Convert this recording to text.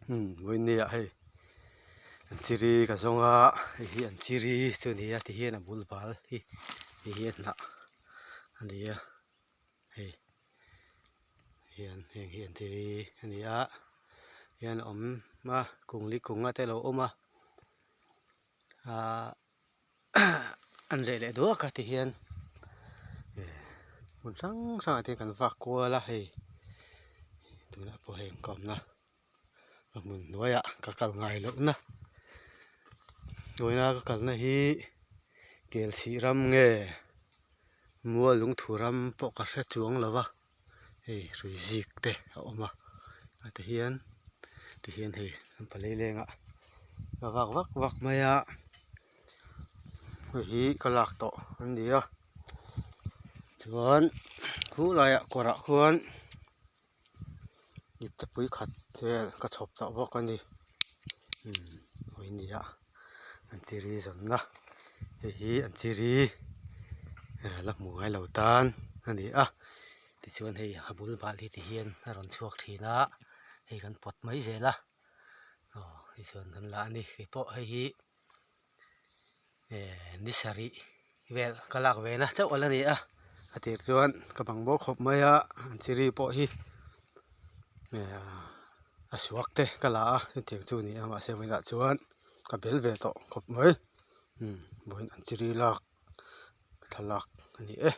Vawinia hei an chiri ka zawng a hei hi an chiri chu a ni a tihian a bul bal hi hei hi a hnah a ni a hei hian heng hi an chiri a ni a hian a awm a kung li kung a te alo awm a ahh an reh leh duak a tihian hmun hrang hrangah te kan vak kual a hei tunah pawh hei ka awmna a hmun hnuaiah ka kal ngai lohna tuna ka kalna hi kelchih ram nge mual lungthu ram pawh ka hre chuang lo va. Hei hrui zik te a awm a ah ti hian ti hian hei an pali lengah a vak vak vak mai a hei hi ka lak tawh an ni a chuan khulaiah kawrah khuan iptepui khat vel ka chhawp tawh bawk a ni umm hawi nia an chiri zawnna hei hi an chiri la hmu ngai lo tan a ni a tichuan hei a bul bal hi tihian a rawn chhuak thin a hei kan pawt mai zel a aw tichuan kan la a ni keipawh hei hi eh ni sarih vel ka lak ve na chauh a la ni a a tir chuan ka bang bawk khawp mai a an chiri pawh hi a suak te ka la a hetiang chu a ni a mahse vawiinah chuan ka bel ve tawh khawp mai umm vawiin an chiri lak thlalak a ni e.